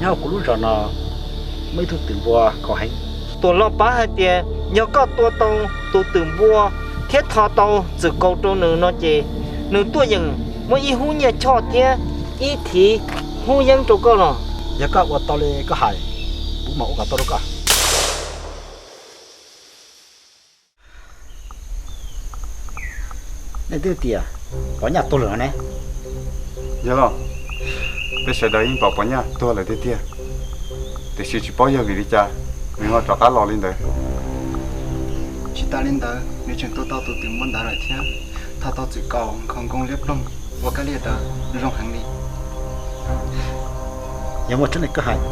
Nyob hauv kuv lub zos no muaj ib tug twm npua kaus heev. Tuam los pav hais tias yog koj tua tau tus twm npua thiab tho tau txwm kaus rau nws no ces nws tuaj yeem muab ib hub nyiaj choj thiab ib thiv hub yeeb rau koj los. Yog koj ua tau li koj hais, kuv mam ua kom tau rau koj. Nej twb tias Pov Nyaj tuag lawm no ne? Yog los, peb sawv daws yeej pom Pov Nyaj tuag lawm tiag tiag, tiam sis tsis paub yog vim li cas nws ho rov qab los li ntawd. Tsis tas li ntawd, nws tseem tua tau tus twm npua ntawd lawm thiab, tho tau txwm kaus nkhaus nkoos liab ploog ua kab liaj ntawd zoo heev li. Yog muaj tseeb li koj hais,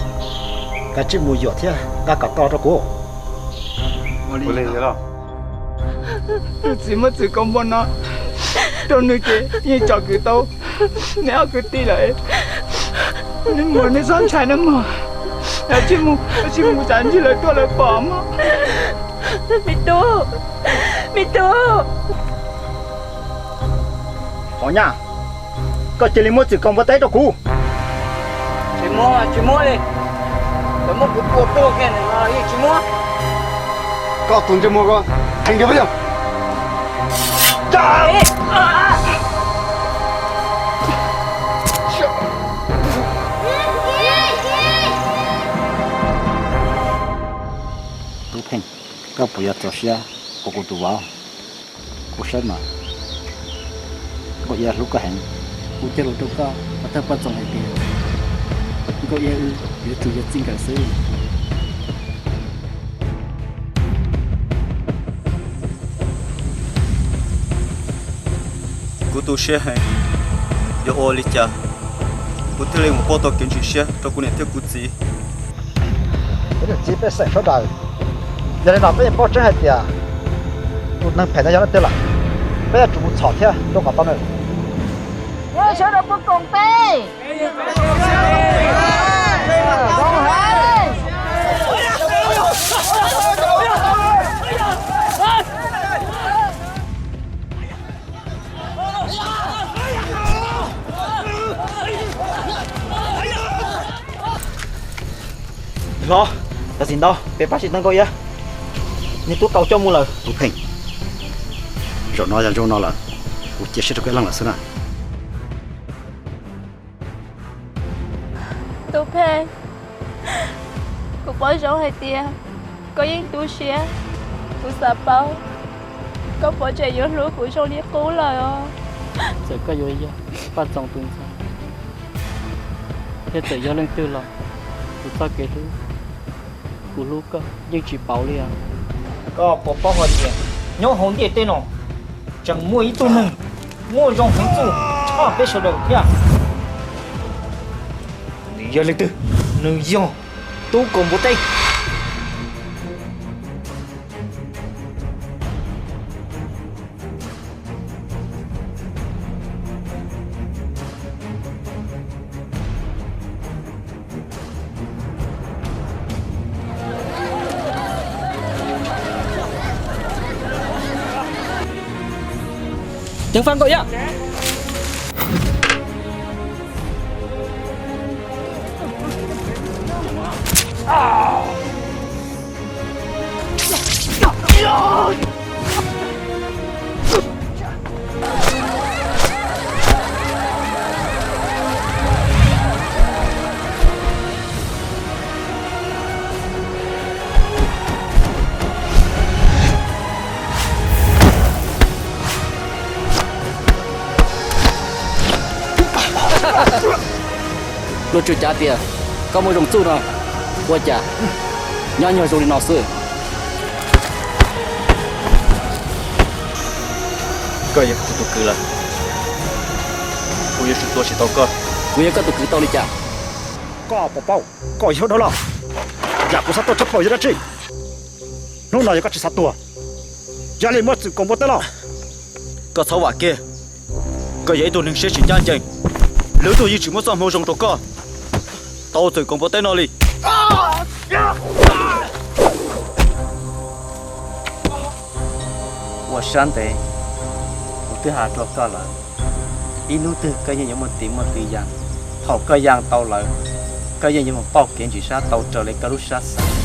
kav tsij mus yuam thiab nqa kom tau rau kuv. Ua li los, tus txiv muab txwm kaus npua no rau nws ces yeej tsom kwm tau neb ob kwv tij lawm. Neb mus neb txhob ntshai nawb mog, kav tsij mus, kav tsij mus tsam ntsis lawv tuaj lawv pom mog. Me tub, me tub. Pov Nyaj, koj cia li muab txwm kaus npua teb rau kuv. Tsis muab, tsis muab li. Lawv muab kuv tua tuag kiag ntawm no yeej tsis muab. Koj tus ntsej muag ko, heev tiag pab yog. Tub Pheej, koj puas yuav txaus siab ua kuv tus vauv? Kuv saib mas Nkauj Iab hlub koj heev. Kuv cog lus rau koj, Pov Thawj Poj Txoos hais tias Nkauj Iab wb yuav tsum yog txij nkawm xwb. Kuv tu siab heev, yuav ua li cas kuv thiaj li mus pauj tau kev ntseeg siab rau kuv niam thiab kuv txiv? Kuv niam txiv pej xeem sawv daws, yog li no peb yeej paub tseeb hais tias tus neeg phem ntawd yog leej twg lawm, peb yuav tsum mus txhom thiab rau kom tau nws. Sawv daws puas koom peb? Hlob, tam sim ntawd peb pab tsis tau Nkauj Iab, nws twb tau coj mus lawm. Tub Pheej, zaum no yog zoo no lawm, kuv cia siab rau koj ib leeg lawm xwb na. Tub Pheej, kuv paub zoo hais tias koj yeej tu siab, kuv xav paub koj puas tseem yuav hlub kuv zoo li qub lawm os. Txawm koj yuav yog Paj Txoos tus ntxhais, thiab txawm yog leej twg los, kuv txoj kev hlub, kuv hlub koj yeej tsis pauv li os. Koj puas paub hais tias nyob hauv ntiaj teb no tseem muaj ib tug neeg muaj zoo heev txuj tshaj peb sawv daws thiab? Nws yog leej twg? Nws yog Tub Kaus Npua Teb. Ceev faj Nkauj Iab. Luag tswv cav tias koj muaj zoo txuj no, ua cas nyob nyuag zoo li no xwb? Koj yog kuv tus kwv lawm, kuv yuav tsum tua tsis tau koj. Kuv yog koj tus kwv tau li cas? Koj puas paub koj yog dab laug, yam kuv xav tuaj tshaj plaws yog dab tsi? Hnub no yog koj tsis xav tuag, yog li muab txwm kaus npua teb los. Koj txhob vam kiag, koj yog ib tug neeg siab tsis ncaj ncees, lwm tus yeej tsis muab txoj hmoo zoo rau koj tau txwm kaus npua teb no li. Ua sab ntev, kuv twb hais rau koj lawm, ib hnub twg koj yeej yuav muaj tis muaj tw ya. Thaum koj ya tau lawm, Koj yeej yuav mus pauj kev ntsis sab tau raws li koj lub sab xav.